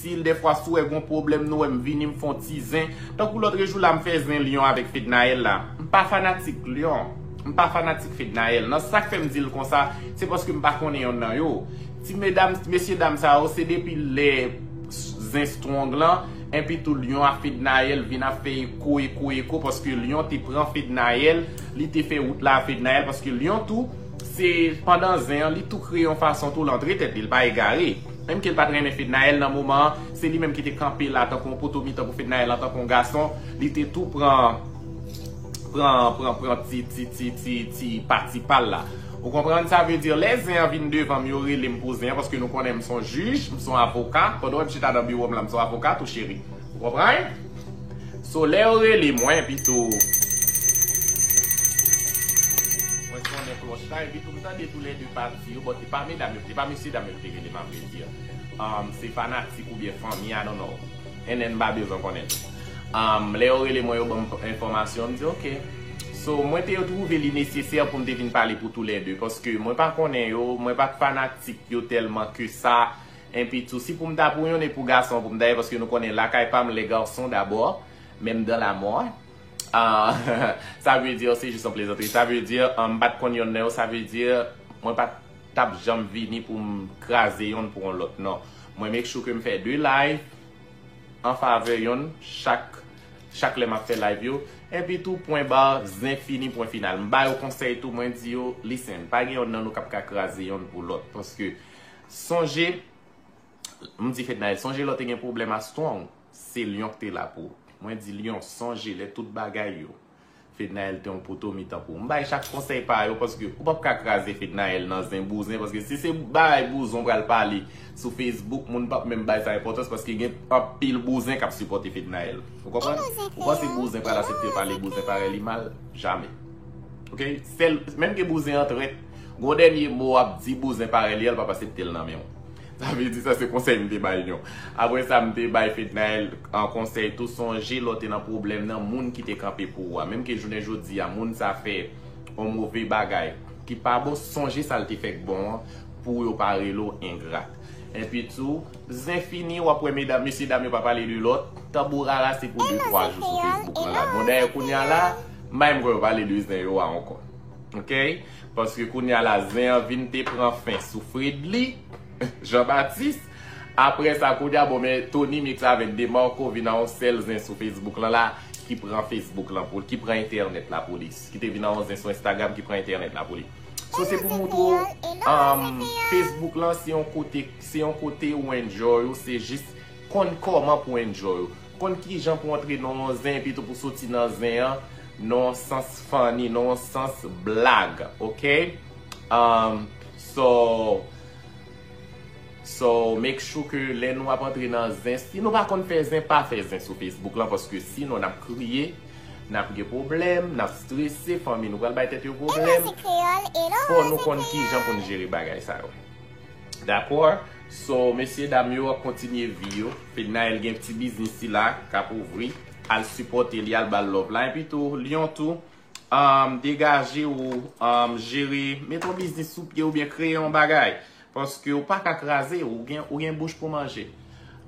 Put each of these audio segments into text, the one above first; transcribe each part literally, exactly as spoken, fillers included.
difisil, dèfwa si w wè gon pwoblèm, nou wè m vini, m fè yon ti zen. Tankou lòt jou la, m fè zen Lyon avèk Fednaelle la. M pa fanatik Lyon. M pa fanatik Fednaelle. Nan sa k fè m di l konsa, se paske m pa konnen yonn nan yo. Ti medam, mesye dam sa yo, se depi lè zen Strong lan, enpi tou Lyon ak Fednaelle vin ap fè eko, eko, eko, paske Lyon te pran Fednaelle, li te fè wout la ak Fednaelle, paske Lyon tou, se pandan zen an, li tou kreye yon fason tou l antre tèt li, l pa egare. Menm ke l pa t renmen Fednaelle nan moman an, se li menm ki te kanpe la tankou yon poto mitan pou Fednaelle antanke yon gason, li te tou pran, pran, pran, pran ti, ti, ti, ti, ti pati pa l la. Ou konprann? Sa vle di, lè zen an vin devan m, yo rele m pou zen an, paske nou konnen m se yon jij, m se yon avoka. Pandan w wè m chita nan biwo m la, m se yon avoka tou, cheri. Ou konprann? So, lè yo rele mwen, pito, mwen sonnen klòch la, epi tou m tande toulède pati yo, bon, se pa medam yo, se pa mesye dam yo ki te rele m, avrèdi. Um, se fanatik oubyen fanmi, I don't know. And then, m pa bezwen konnen tou. Um, lè yo rele mwen, yo ban m enfòmasyon, m di, "Ok." So, mwen te twouve li nesesè pou m te vin pale pou toulède, paske mwen pa konnen yo, mwen pa t fanatik yo tèlman ke sa. Enpi tou, si pou m ta pou yonn e pou gason pou m ta ye, paske nou konnen lakay pa m, les garçons d'abord, même dans la mort. Ah, sa vle di, se jis yon plezantri. Sa vle di, ah, m pa t konn yonn nan yo, sa vle di, mwen pa t ap janm vini pou m kraze yonn pou yon lòt, non. Mwen make sure ke m fè de live an favè yonn chak, chak lè m ap fè live yo. Enpi tou, pwen ba, zen fini, pwen final. M ba yo konsèy tou, mwen di yo, "Listen, pa gen yonn nan nou k ap ka kraze yonn pou lòt." Paske, sonje, m di Fednaelle, "Sonje lè w te gen pwoblèm a Strong, se Lyon ki te la pou ou." Mwen di Lyon, "Sonje lè tout bagay yo, Fednaelle te yon poto mitan pou ou." M bay chak konsèy pa yo, paske ou p ap ka kraze Fednaelle nan zen bouzen, paske si se bagay bouzen w pral pale sou Facebook, moun p ap menm bay sa enpòtans, paske gen anpil bouzen k ap sipòte Fednaelle. Ou konprann? Ou panse bouzen pral aksepte yo pale bouzen parèy li mal? Jamè. Ok? Sèl, menm ke bouzen an trèt, gon dènye mo w ap di bouzen parèy li a, l p ap aksepte l nan men w. Sa vle di sa se konsèy m te bay yo. Apre sa, m te bay Fednaelle an konsèy tou, sonje lè w te nan pwoblèm nan, moun ki te kanpe pou ou a. Menm ke jounen jodi a, moun sa fè yon move bagay ki pa bon, sonje sa l te fè k bon an pou yo pa rele w engrat. Enpi tou, zen fini, w ap wè medam, mesye dam yo pa pale de lòt, tanbou rara se pou de twa jou sou Facebook lan la. Bon, dayè kounye a la, m pa menm kwè yo pale de zen yo a ankò. Ok? Paske kounye a la, zen an vin te pran fen sou Fredly, Jean Baptiste. Apre sa, kounye a, bon, men Tony Mix avèk Demarco vin a yon sèl zen sou Facebook lan la, ki pran Facebook lan pou, ki pran entènèt la pou li. Ki te vin a yon zen sou Instagram, ki pran entènèt la pou li. So, se pou moutre w, um, Facebook lan, se yon kote, se yon kote ou enjoy ou, se jis konn kòman pou enjoy ou. Konn kijan pou antre nan yon zen, epi tou pou soti nan zen an, nan yon sans funny, nan yon sans blag, ok? Um, so, so, make sure ke lè nou ap antre nan zen, si nou pa konn fè zen, pa fè zen sou Facebook lan, paske sinon n ap kriye, n ap gen pwoblèm, n ap strese, fanmi nou pral bay tèt yo pwoblèm. Fò nou konn kijan pou n jere bagay sa yo. Dakò? So, mesye dam yo ap kontinye vi yo. Fednaelle gen ti biznis li la k ap ouvri. Al sipòte li, al ba l love la. Epi tou, Lyon tou, um, degaje ou, um, jere, mete yon biznis sou pye oubyen kreye yon bagay. Paske ou pa ka kraze, ou gen, ou gen bouch pou manje.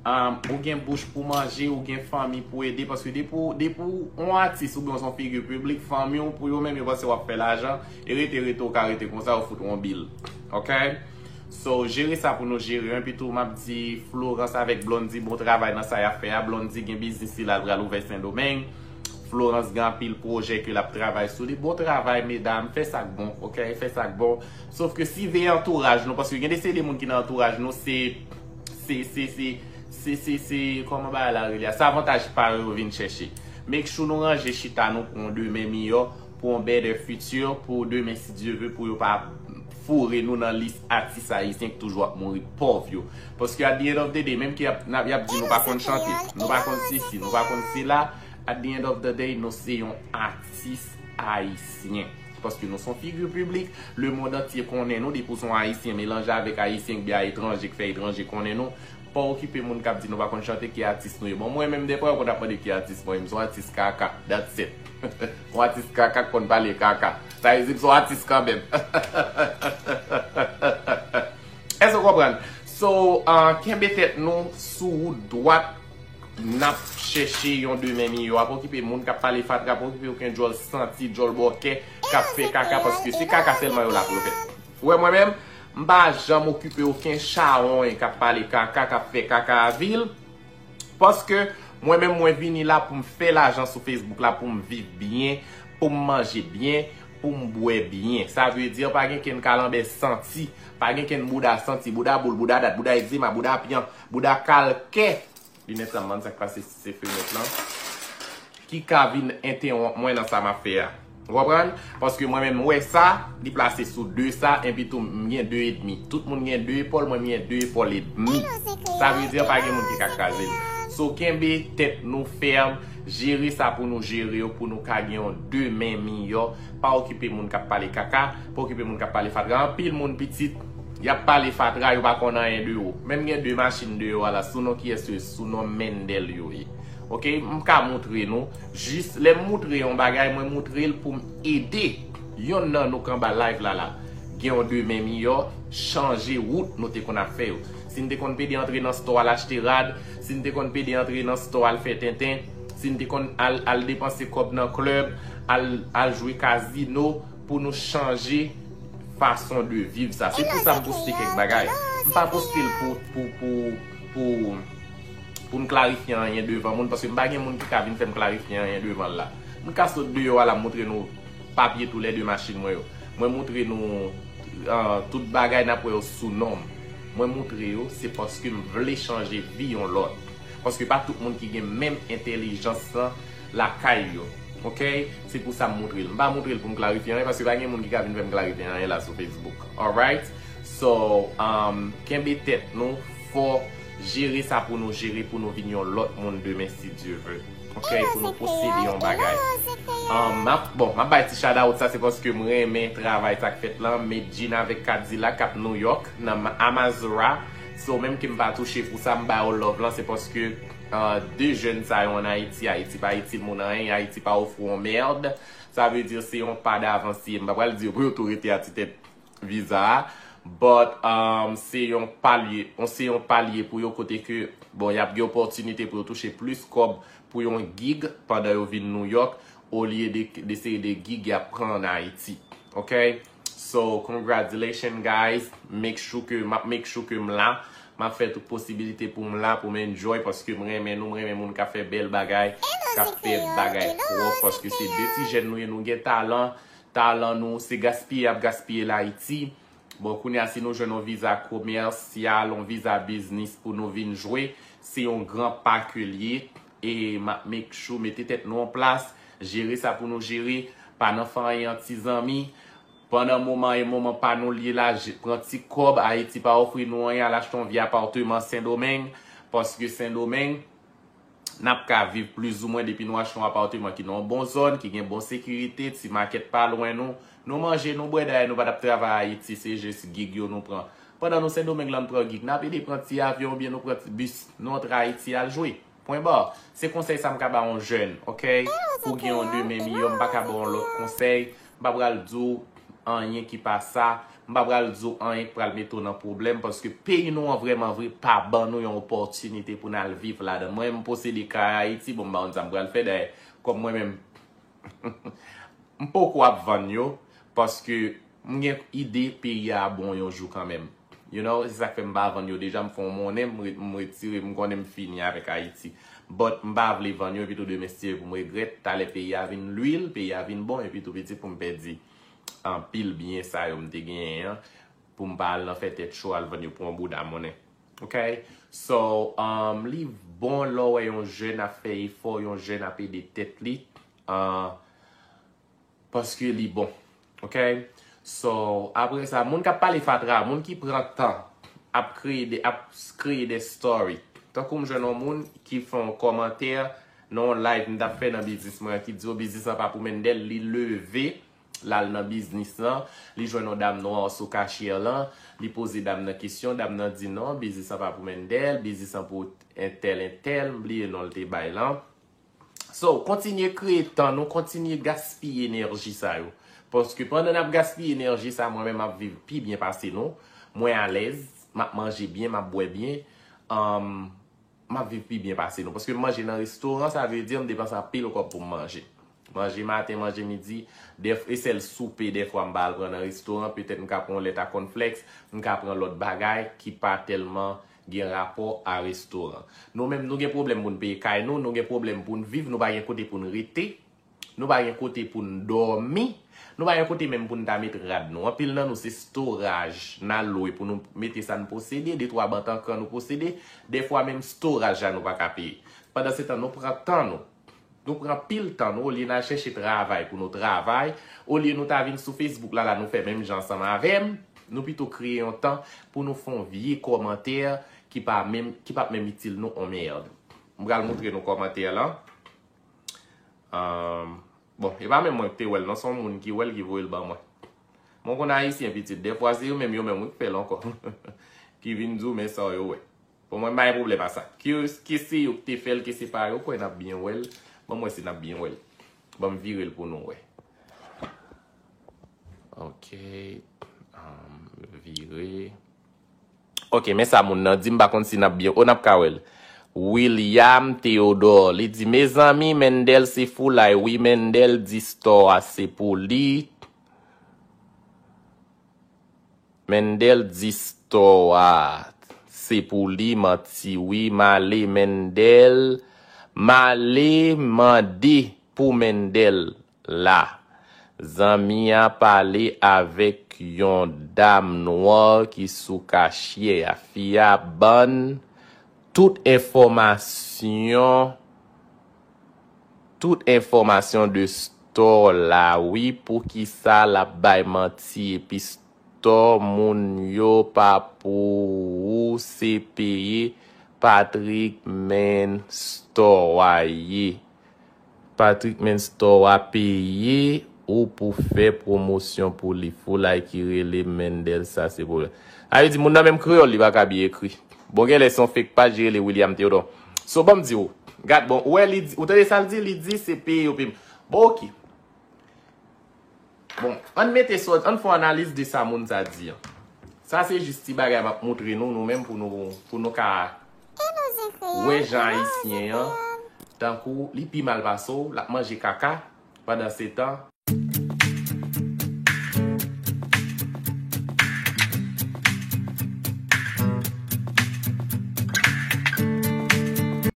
Um, ou gen bouch pou manje, ou gen fanmi pou ede. Paske depi w, depi w yon atis oubyen w se yon figi piblik, fanmi w pou yo menm, yo panse w ap fè lajan. E rete, rete, ou ka rete konsa, yo fout w yon bil. Ok? So, jere sa pou nou jere. Enpi tou, m ap di Florence avèk Blondy bon travay nan sa y ap fè a. Blondy gen biznis li la, l pral ouvè Sendomeng. Florence gen anpil pwojè ke l ap travay sou li. Bon travay, medam. Fè sa k bon, ok? Fè sa k bon. Sof ke siveye antouraj nou, paske gen de seri de moun ki nan antouraj nou, se, se, se, se, se, se, se, kòman bagay la rele a? Se avantaj pa yo yo vin chèche. Make sure nou ranje chita nou pou yon demen miyò, pou yon better future, pou demen, si Dye ve, pou yo pa foure nou nan lis atis ayisyen ki toujou ap mouri pòv yo. Paske at the end of the day, menm ke y ap, n ap, y ap di nou pa konn chante, nou pa konn sesi, nou pa konn sela, at the end of the day, nou se yon atis ayisyen. Paske nou se yon figi piblik, lemonn antye konnen nou, depi w se yon ayisyen melanje avèk ayisyen oubyen etranje k fè etranje konnen nou, pa okipe moun k ap di nou pa konn chante, ki atis nou ye. Bon, mwen menm, dèfwa yo konn ap mande ki atis mwen ye, m se yon atis kaka, that's it. Yon atis kaka k konn pale kaka. Sa vle di m se yon atis kanmenm. Èske w konprann? So, uh, kenbe tèt nou sou wout dwat. N ap chèche yon demen miyò. Pa okipe moun k ap pale fatra, pa okipe okenn djòl santi, djòl bòkè, k ap fè kaka, paske se kaka sèlman yo la pou yo fè. Ou wè mwen menm, m pa janm okipe okenn chawony k ap pale kaka, k ap fè kaka a vil. Paske mwen menm, mwen vini la pou m fè lajan sou Facebook la, pou m viv byen, pou m manje byen, pou m bwè byen. Sa vle di, pa gen kenn kalanbè santi, pa gen kenn bouda santi, bouda boul, bouda dat, bouda egzema, bouda pyan, bouda kalkè. Linèt sa m bann sa k pase se fenèt lan. Ki ka vin entewonp mwen nan sa m ap fè a. Ou konprann? Paske mwen menm, m wè sa, li plase sou de sa, enpi tou m gen de edmi. Tout moun gen de epòl, mwen m gen de epòl edmi. Sa vle di pa gen moun ki ka kraze l. So, kenbe tèt nou fèm, jere sa pou nou jere yo, pou nou ka gen yon demen miyò. Pa okipe moun k ap pale kaka, pa okipe moun k ap pale fatra. Anpil moun pitit, y ap pale fatra, yo pa konn anyen de yo. Menm gen de machin deyò a la, sou non kiyès yo ye? Sou non Mendel yo ye. Oke, m ka moutre nou. Jis lè m moutre yon bagay, mwen moutre l pou m ede yonn nan nou k anba live la la gen yon demen miyò, chanje wout nou te konn ap fè yo. Si n te konn pede antre nan store al achte rad, si n te konn pede antre nan store al fè tenten, si n te konn al, al depanse kòb nan klèb, al, al jwe kazino, pou nou chanje fason de viv sa. Se pou sa m poste kèk bagay. M pa poste l pou, pou, pou, pou, pou m klarifye anyen devan moun, paske m pa gen moun ki ka vin fè m klarifye anyen devan l la. M ka sot deyò a la, m moutre nou papye toulède machin mwen yo. Mwen moutre nou, ah, tout bagay n ap wè yo sou non m. Mwen moutre yo, se paske m vle chanje vi yon lòt. Paske pa tout moun ki gen menm entèlijans lan lakay yo. Oke? Se pou sa m moutre l. M pa moutre l pou m klarifye anyen, paske pa gen moun ki ka vin fè m klarifye anyen la sou Facebook. Alright? So, um, kenbe tèt nou fò, jere sa pou nou jere, pou nou vin yon lòt moun demen, si Dye vle. Oke? Pou nou posede yon bagay. Um, m ap, bon, m ap bay ti shout out sa, se paske m renmen travay sa k fèt lan. Medjine avèk Kadilak ap New York, nan Ma-, Amazura. So, menm ke m pa touche pou sa, m ba yo love lan, se paske, uh, de jèn sa yo ann Ayiti, Ayiti pa itil moun anyen, Ayiti pa ofri w yon mèd. Sa vle di se yon pa davans ye. M pa pral di yo pou yo tou rete a ti tèt viza a. But, um, se yon pa l ye, on, se yon pa l ye pou yo kote ke, bon, y ap gen opòtinite pou yo touche plis kòb pou yon gig pandan yo vin New York, olye de, de seri de gig y ap pran ann Ayiti. Oke? So, congratulations, guys. Make sure ke, m ap make sure ke m la. M ap fè tout posibilite pou m la, pou m enjoy, paske m renmen nou, m renmen moun k ap fè bèl bagay, k ap fè bagay pwòp, paske se de ti jèn nou ye, nou gen talan. Talan nou, se gaspiye y ap gaspiye l Ayiti. Bon, kounye a, si nou jwenn yon viza komèsyal, yon viza biznis pou nou vin jwe, se yon gran pa ke l ye. E m ap make sure, mete tèt nou an plas, jere sa pou nou jere, pa nan fè anyen an ti zanmi. Pandan moman e moman pa nou l ye la, je-, pran ti kòb, Ayiti pa ofri nou anyen, al achte yon vye apatman Sendomeng, paske Sendomeng, n ap ka viv plizoumwen depi nou achte yon apatman ki nan yon bon zòn, ki gen bon sekirite, ti makèt pa lwen nou. Nou manje, nou bwè, dayè nou pa t ap travay Ayiti, se jis gig yo nou pran. Pandan nou Sendomeng la n pran gig, n ap ede pran ti avyon oubyen nou pran ti bis, nou antre Ayiti al jwe. Pwen ba. Se konsèy sa m ka ba yon jèn, oke? Pou gen yon demen miyò, m pa ka ba yon lòt konsèy. M pa pral di w anyen ki pa sa. M pa pral di w anyen k pral mete w nan pwoblèm, paske peyi nou an vrèman vre pa ban nou yon opòtinite pou n al viv ladan. Mwen, m posede kay Ayiti, bon, m pa konn sa m pral fè, dayè, kòm mwen menm, m poko ap vann yo, paske m gen ide peyi a bon yon jou kanmenm. You know, se sa k fè m pa vann yo deja, m fè yon monnen, m re-, m retire, m konnen m fini avèk Ayiti. But m pa vle vann yo, epi tou demen si Dye vle pou m regrèt, talè peyi a vin lwil, peyi a vin bon, epi tou pitit pou m pèdi anpil byen sa yo m te genyen an, pou m pa al nan fè tèt cho, al vann yo pou yon bouda monnen. Oke? So, um, li bon lè w wè yon jèn ap fè efò, yon jèn ap ede tèt li. Uh, paske li bon. Oke? So, apre sa, moun k ap pale fatra, moun ki pran tan ap kreye de, ap kreye de story. Tankou m jwenn yon moun ki fè yon kòmantè nan yon live m t ap fè nan biznis mwen an, ki di, "O, biznis lan pa pou Mendel," li leve, l al nan biznis lan, li jwenn yon dam nwa sou kasyè lan, li poze dam nan kesyon, dam nan di, "Non, biznis lan pa pou Mendel, biznis lan pou entèl, entèl," m bliye non l te bay lan. So, kontinye kreye tan nou, kontinye gaspiye enèji sa yo. Paske pandan n ap gaspiye enèji sa, mwen menm m ap viv pi byen pase nou. Mwen alèz, m ap manje byen, m ap bwè byen, um, m ap viv pi byen pase nou. Paske m manje nan restoran, sa vle di m depanse anpil kòb pou m manje. Manje maten, manje midi, dèf-, e sèl soupe dèfwa m pa al pran nan restoran, petèt m ka pran yon lèt a cornflakes, m ka pran lòt bagay ki pa tèlman gen rapò a restoran. Nou menm, nou gen pwoblèm pou n peye kay nou, nou gen pwoblèm pou n viv, nou pa gen kote pou n rete, nou pa gen kote pou n dòmi, nou pa gen kote menm pou n ta met rad nou. Anpil nan nou se storaj n al lwe pou nou mete sa n posede, de twa bantankan nou posede, dèfwa menm storaj la nou pa ka peye. Pandansetan, nou pran tan nou. Nou pran pil tan nou, olye n al chèche travay pou nou travay, olye nou ta vin sou Facebook la, la nou fè menm jan ansanm avè m, nou pito kreye yon tan pou nou fè yon vye kòmantè ki pa menm, ki p ap menm itil nou on mèd. M pral montre nou kòmantè lan. Ahn, bon, e pa menm mwen ki te wè l non, se yon moun ki wè l ki voye l ban mwen. Mwen konn Ayisyen pitit, dèfwa se yo menm, yo menm wi k fè l ankò. Ki vin di w men sa yo wè. Bon, mwen m pa gen pwoblèm a sa. Ke, ke se yo ki te fè l, ke se pa yo, kwè n ap byen wè l. Ban m wè si n ap byen wè l. Ban m vire l pou nou wè. Ok. Ahn, vire. Ok, men sa moun nan di, m pa konn si n ap byen, o, n ap ka wè l. William Theodore, li di, mezanmi, Mendel se foulay wi, Mendel di store a se pou li. Mendel di store a se pou li, manti wi, m ale Mendel, m ale mande pou Mendel la. Zanmi a pale avèk yon dam nwa ki sou kachye a. Fi a ban tout enfòmasyon, tout enfòmasyon de store la wi, poukisa l ap bay manti epi store moun yo pa pou ou, se peye Patrick Men store a ye. Patrick Men store a peye ou pou fè pwomosyon pou li. Foulay ki rele Mendel, sa se pwoblèm. A vle di moun nan menm kreyòl li pa ka byen ekri. Bon, genlè se yon fake paj li rele William Theodore. So, ban m di w, gad, bon, ou wè li di, ou tande sa l di? Li di se peye yo peye m. Bon, ok. Bon, ann mete sòt, ann fè yon analiz de sa moun sa di an. Sa se jis ti bagay m ap montre nou, nou menm, pou nou, pou nou ka wè jan Ayisyen an, tankou li pi mal pase w, l ap manje kaka, pandansetan,